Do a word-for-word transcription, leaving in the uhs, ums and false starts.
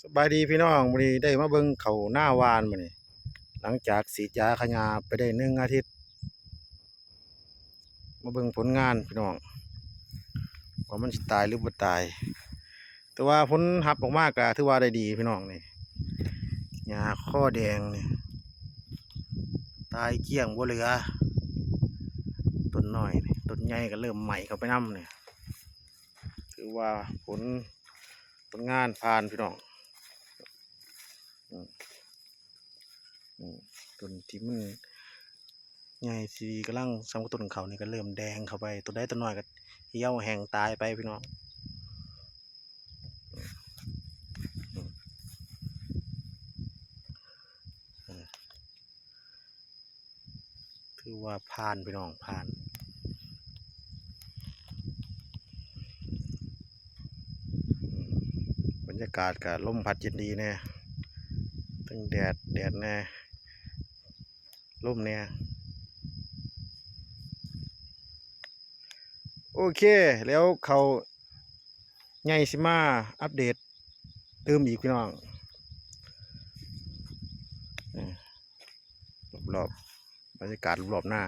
สบายดีพี่น้อง มื้อนี้ได้มาเบิ่งข้าวนาหว่านมื้อนี้ หลังจากฉีดยาฆ่าหญ้าไปได้หนึ่งอาทิตย์ มาเบิ่งผลงานพี่น้อง ว่ามันสิตายหรือบ่ตาย แต่ว่าผลลัพธ์ออกมาก็ถือว่าได้ดีพี่น้องนี่ หญ้าคอแดงนี่ ตายเกลี้ยงบ่เหลือ ต้นน้อยนี่ ต้นใหญ่ก็เริ่มไหม้เข้าไปนำนี่ ถือว่าผล ผลงานผ่านพี่น้อง อืม อืม ต้นที่มันใหญ่ที่กำลังส่ำกับต้นข้าวนี่ก็เริ่มแดงเข้าไป ต้นใดต้นน้อยก็เหี่ยวแห้งตายไปพี่น้อง อืม อืม ถือว่าผ่านพี่น้อง ผ่าน อืม บรรยากาศก็ลมพัดเย็นดีแน่ ทั้งแดด แดดแน่ ลมแน่ โอเค แล้วข้าวใหญ่สิมาอัปเดตตื่มอีกพี่น้อง เออ รอบๆ บรรยากาศรอบๆ นา